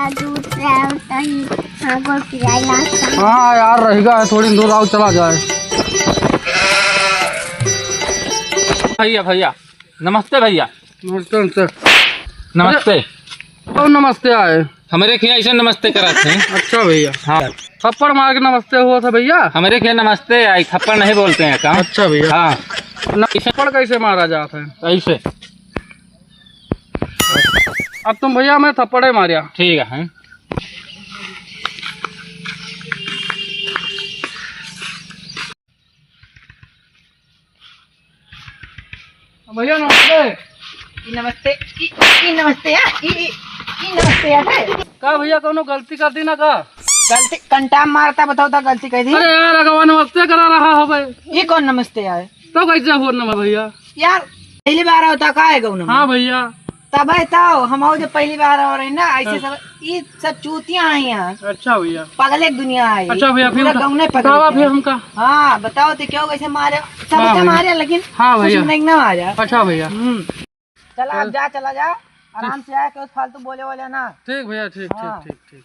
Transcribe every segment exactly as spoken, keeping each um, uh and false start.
दूध से आओ तनी, हाँ, गोड़ पिराई लाग सा। हाँ यार, रह गया है थोड़ी दूर, आओ चला जाए। भैया, भैया, नमस्ते भैया। नमस्ते, नमस्ते। नमस्ते। अरे, कौन नमस्ते आए? हमरे के ऐसे नमस्ते करत हैं। अच्छा भैया। हाँ। थप्पड़ मार के नमस्ते हुआ था भैया। हमरे के नमस्ते आई, थप्पड़ नहीं बोलते हैं का? अच्छा भैया। हाँ। न-, थप्पड़ कैसे मारा जाता है? ऐसे। अब तुम भैया मैं थप्पड़े मारिया। ठीक है। भैया नमस्ते। ई नमस्ते, ई, ई नमस्ते या, ई, ई, ई नमस्ते या है। का भैया कौनो गलती कर दी ना का? गलती कंटा मारता, बताओ तो गलती कर दी। अरे यार, अगवा नमस्ते करा रहा हो भाई। ई कौन नमस्ते आए? तो कैसे हो नमस्ते भैया? यार, पहली बार होता का है गौनम? हाँ भैया। तबे तो हम आओ जब पहली बार आ रहे ना, ऐसे हाँ। सब, ई सब चूतियां आई हैं। अच्छा भैया। पागल एक दुनिया आई। अच्छा भैया, फिर पूरा बता-, गाँव नहीं पागल बतावा है। फिर हमका। हाँ, बताओ तो क्यों कैसे मारे? सब हाँ के भैया। मारे, लेकिन हाँ कुछ भैया। नहीं ना मारा। अच्छा भैया। हम्म। चला, अब चल। जा, चला जा, आराम से आए, कोई फालतू बोले वाले ना। ठीक भैया, ठीक, ठीक, हाँ। ठीक, ठीक।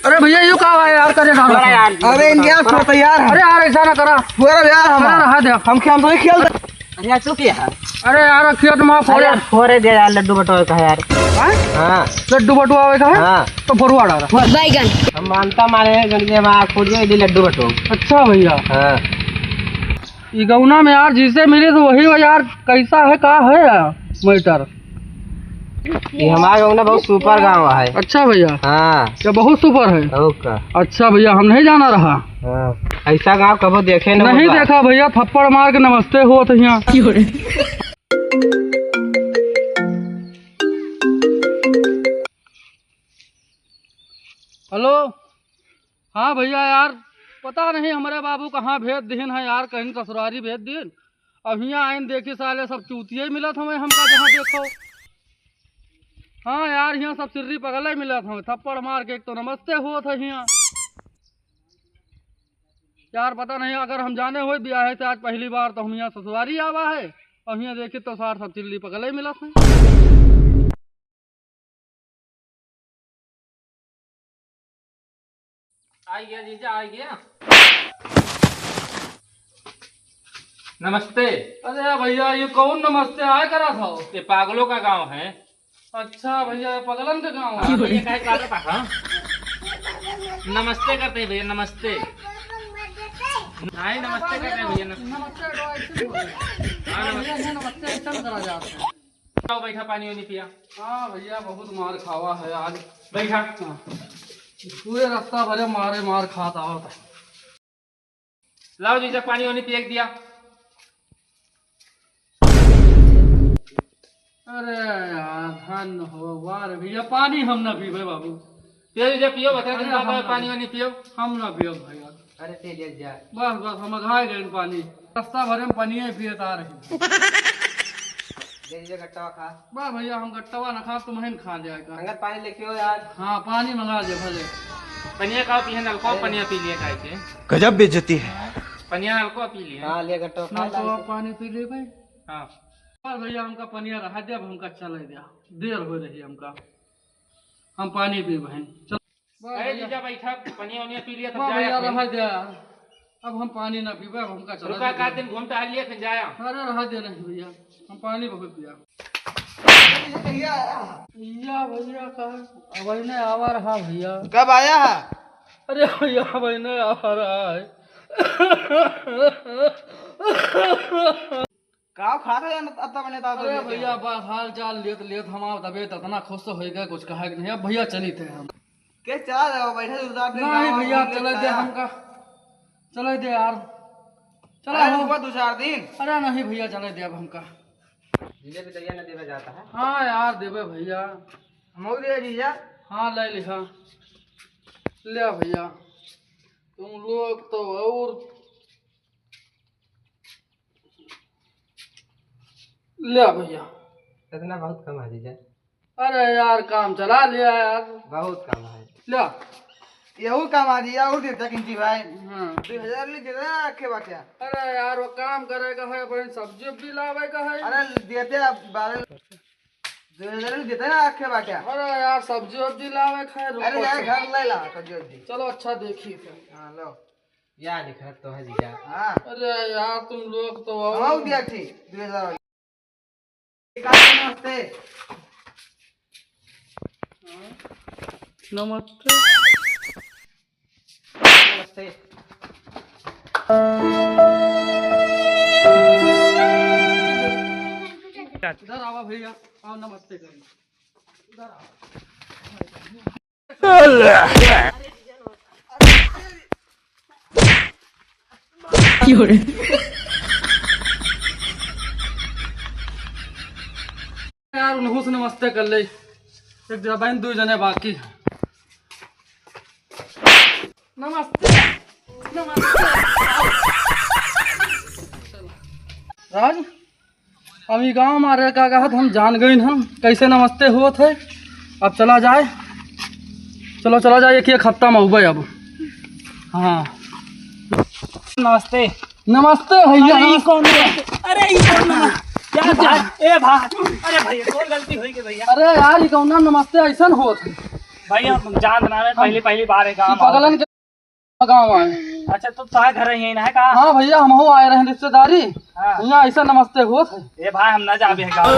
अरे भैया, यो का है यार, करे ना। अरे यार। अरे इंडिया छोड़ तो यार। अरे यार, ऐसा ना करा। पूरा यार हम। अरे रहा दे। हम खेल तो खेल। अरे यार, तू क्या है? अरे यार, खेत में अरे फोड़े। यार, फोड़े दे यार, लड्डू बटोरे का है यार। हाँ? हाँ। लड्डू बटुआवे का है? हाँ। तो फोड़वा डाला। बैगन। हम मानता मारे हैं, गंजे में आग फोड़ दिए, ये लड्डू बटो। अच्छा भैया। हाँ। ई गौना में यार जिसे मिले तो वही हो यार, कैसा है, का है यार मैटर? ये हमारा गौना बहुत सुपर गाँव है। अच्छा भैया। हाँ। क्या बहुत सुपर है? बहुत का। अच्छा भैया, हम नहीं जाना रहा। हाँ। ऐसा गाँव कबो देखे न नहीं होगा। देखा भैया, थप्पड़ मार के नमस्ते हुआ था यहाँ। हेलो। हाँ भैया यार, पता नहीं हमरे बाबू कहाँ भेज दिहिन है यार, कहीं ससुरारी भेज दिहिन। अब हियाँ आइन देखी साले सब चूतिये मिलत हमें हमका जहाँ देखो। हाँ यार, हियाँ सब चिर्री पगले मिलत हमें, थप्पड़ मार के एक तो नमस्ते होत है हियाँ। यार पता नहीं अगर हम जाने होई बियाहे से आज पहली बार तो हम हियाँ ससुरारी आवा है, और हियाँ देखी तो सार सब चिर्री पगले मिलत हैं। आ गया जीजा, आ गया। नमस्ते। अरे भैया, ये कौन नमस्ते आय करा था? ये पागलों का गांव है। अच्छा भैया, ये पगलन का गांव है। हाँ, भैया, काहे का आता था? नमस्ते करते हैं भैया, नमस्ते। नहीं, नमस्ते करते हैं भैया, नमस्ते। नमस्ते तो ऐसे नहीं होता। हाँ, नमस्ते। भैया, ये नमस्ते ऐसा नहीं करा जाता है। आओ, बैठा, पानी वानी पिया। हाँ भैया, बहुत मार खावा है आज। बैठा। हाँ। पूरे रास्ता भरे मारे मार खात आवत है। लाओ जीजा, पानी वानी पिया के दिया। अरे यार, धन हो, वाह रे भैया, पानी हम ना पीबे बाबू। पियो जीजा, पियो, बता अरे दिन हम का ना पानी वानी पियो। हम ना पियो भैया। अरे तेज जा। बस, बस, हम अघाय गए पानी। रास्ता भरे में पानी ही पिए ता रही। दे दीजिए गट्टवा खा। बा भैया, हम गट्टवा ना खा, तुम्हें खा जाए का। संगत पानी लेके हो यार। हाँ, पानी मंगा दे भले। पनिया का पिए, नलको अरे। पनिया पी लिए काहे के? गजब बेइज्जती है। पनिया नलको पी लिए। हाँ, ले गट्टवा खा ना तो लाल आप से। पानी पी ले भाई। हाँ। बस भैया, हमका पनिया रहा दे, अब हमका चले दे। देर हो रही हमका। हम पानी पी बहन। चल। अरे जीजा बैठा, पनिया उनिया पी लिया, तब वाह जाया भैया, फिर। रहा दे यार। अब हम पानी ना पीबे, अब हमका चला रुका, दे। का दिन घूम टहल लिया, फिर जाया। अरे रहा दे नहीं भैया, हम पानी बहुत पिया। भैया, भैया का अब नहीं आवा रहा भैया। कब आया है? अरे भैया, अब नहीं आवा रहा है। का खात है अत-, अत्ता बने ता अरे भैया, बस हाल चाल लेत लेत हमार तबीयत इतना खुश हो गए, कुछ कहे के नहीं। अब भैया चली थे हम। के चला जाओ, बैठे दो चार दिन नहीं गाँव भैया, घूम चले लेता दे है। हमका, चले दे यार, चला अरे हो। रुको दो चार दिन। अरे नहीं भैया, चले दे अब हमका। जिलेबी दहिया न देवे जाता है। हाँ यार, देवे भैया। हम दे जीजा। हाँ, ले लिहा, ले भैया, तुम लोग तो और ले भैया। इतना बहुत कम है जीजा। अरे यार, काम चला लिया यार। बहुत कम है। ले। यहू काम आ दिया, और देता किंची भाई। हाँ। दो हजार ले देता रखे बाटे। अरे यार, वो काम करे का है, बहन, सब्जी उब्जी लावे का है। अरे देते आप बारह, दो हजार ले देते ना रखे बाटे। अरे यार, सब्जी उब्जी लावे का है, रुको, अरे यार, अच्छा। घर ले ला सब्जी उब्जी। चलो, अच्छा, देखी फिर। हाँ, लो। या लिखा तो है जीजा। हाँ। अरे यार, तुम लोग तो आओ। आओ दिया थी, दो हजार। नमस्ते। नमस्ते। नमस्ते। इधर आवा भैया, आओ, नमस्ते करो। इधर आओ। यार, उनहू से नमस्ते कर ले। एक जगह बहन, दो जने बाकी हैं। नमस्ते, नमस्ते। राज, अब ई गाँव मारे का कहत हम जान गइन हम, कैसे नमस्ते होत है। अब चला जाए, चलो चला जाए, एक, एक हफ्ता में हुबे अब। हाँ, नमस्ते। नमस्ते भैया, अरे, ई नमस्ते। कौन है? अरे, ई कौन है? क्या बात? ए भाई, अरे भैया, कौन गलती हुई के भैया? अरे यार, ई कौन नमस्ते ऐसन होत है? भैया, हम जानत ना रहे, पहली, पहली बार है गाँव ई पगलन आए। के गाँव आए। अच्छा, तो तार घर यहीं ना है का? हाँ भैया, हमहू आए रहे रिश्तेदारी। हाँ। यहाँ ऐसा नमस्ते होत है। ए भाई, हम ना जाबे है गाँव।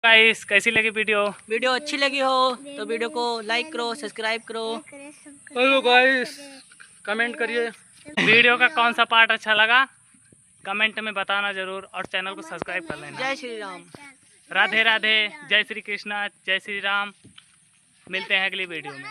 गाइस, कैसी लगी वीडियो? वीडियो अच्छी लगी हो तो वीडियो को लाइक करो, सब्सक्राइब करो। हेलो गाइस, कमेंट करिए। वीडियो का कौन सा पार्ट अच्छा लगा, कमेंट में बताना जरूर, और चैनल को सब्सक्राइब कर लेना। जय श्री राम। राधे राधे, जय श्री कृष्णा, जय श्री राम। मिलते हैं अगली वीडियो में।